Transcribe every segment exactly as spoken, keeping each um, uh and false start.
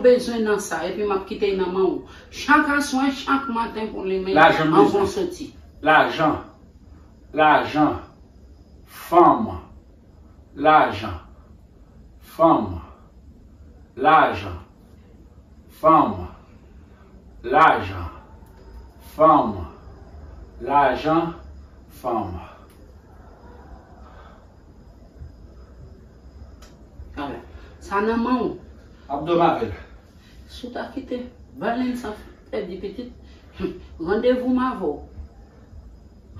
bezwen nan sa, epi m ap kite l nan men w. Chak aswè, chak maten pou li menm, anvan w soti. Lajan, m bezwen. Lajan. Lajan. Fanm. Lajan. Fanm. Lajan. Fanm. Lajan. Fanm. Lajan. Fanm. Ala. Sa nan men w. Ap dòmi avè l. Si w ta kite balen sa pèdi pitit, hmm, randevou m avè w.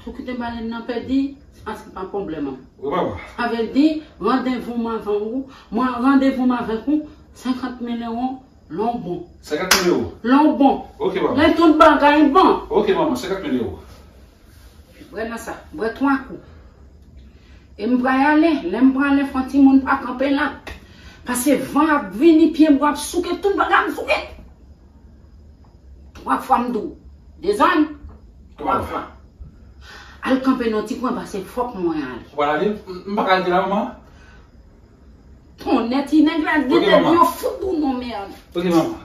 Si w kite balen nan pèdi, sa se pa pwoblèm an. Wi, manman. Sa vle di, randevou m avè w, mwen randevou m avèk ou, senkant mil ewo, lè w bon. Senkant mil ewo? Lè w bon. Ok, manman. Lè tout bagay bon. Ok, manman, senkant mil ewo. Bwè nan sa, bwè twa kou. E m pral ale, lè m prale fò timoun pa kanpe la. Pase van ap vini, pye bwa ap souke, tout bagay ap souke. Twa fwa m di w. Dezòd? Twa fwa. Al kanpe nan ti kwen pase fòk mwen ale. Ou pral ale? M, m pa ka rete la, manman. Tonnè, ti nèg la gen tèt yo fout ou non, mèd. Ok, manman.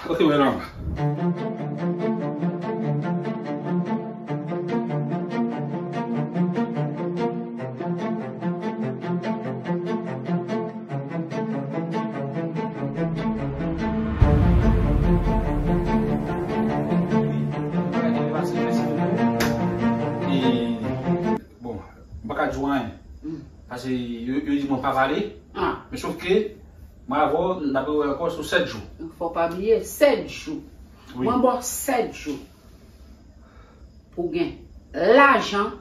Ok, mèd, manman. Bon, m pa ka di w anyen. Hmm. Paske yo, yo di mwen pa pale. Ah. Men sof ke, mwen avè w, n ap rewè ankò sou sèt jou. Fò w pa bliye, sèt jou. Wi. Mwen ba w sèt jou. Pou gen lajan,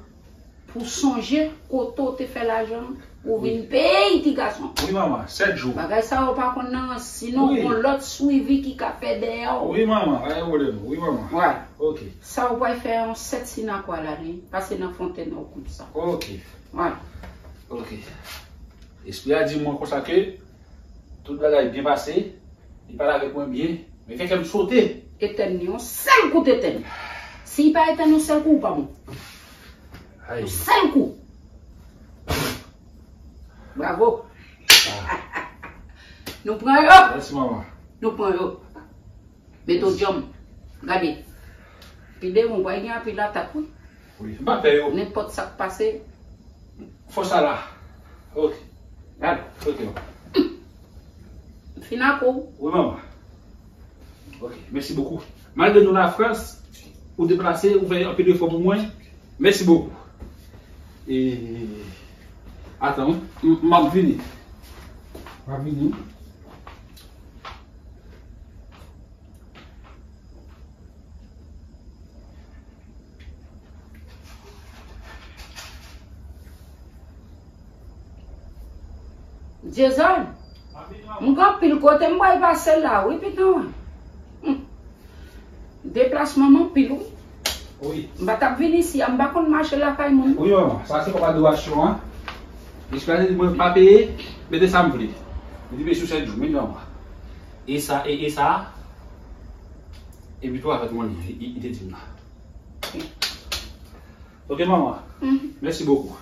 pou sonje kote w te fè lajan, pou vin peye ti gason. Wi, manman, sèt jou. Bagay sa yo pa konn nan ransi non, wi, gon lòt swivi ki ka fè dèyè w. Wi, manman, pa gen pwoblèm. Wi, manman. Wè. Ok. Sa w pral fè yon sèt sinakwa la, li pase nan fontèn nan w konn sa. Ok. Wè. Ok. Espri a di mwen konsa ke tout bagay byen pase, li pale avèk mwen byen, men fè kè m sote. Etèn li, yon sèl kout etèn. Si li pa etèn yon sèl kou, ou pa bon. Ay. Yon sèl kou. Bravo. Ah. Nou pran yo. Mèsi, manman. Nou pran yo. Mete w djanm. Gade. Pi devan, w pral gen anpil atak, wi. Wi, m pa pè yo. Nenpòt sa k pase. Fòs la la. Ok. Gade. Ok, manman. M fin ak ou. Wi, manman. Ok, mèsi bokou. Malgre nou Lafrans, ou deplase, ou fè anpil efò pou mwen. Mèsi bokou. E, atan, wi. M, m ap vini. M ap vini. Dyezòd, m gen anpil kote m pral pase la, wi, pitit mwen. Hmm. Deplasman m anpil, wi. Wi. M pa t ap vin isi a, m pa konn mache lakay moun. Wi, manman, sa se kòb adorasyon an. Espri a di mwen pa peye, mete sa m vle. Li di, "Mesye, sèt jou, men manman." E sa, e, e sa, epi tou avèk mwen, li, li, li te di m la. Ok, manman. Mhm. Mèsi bokou.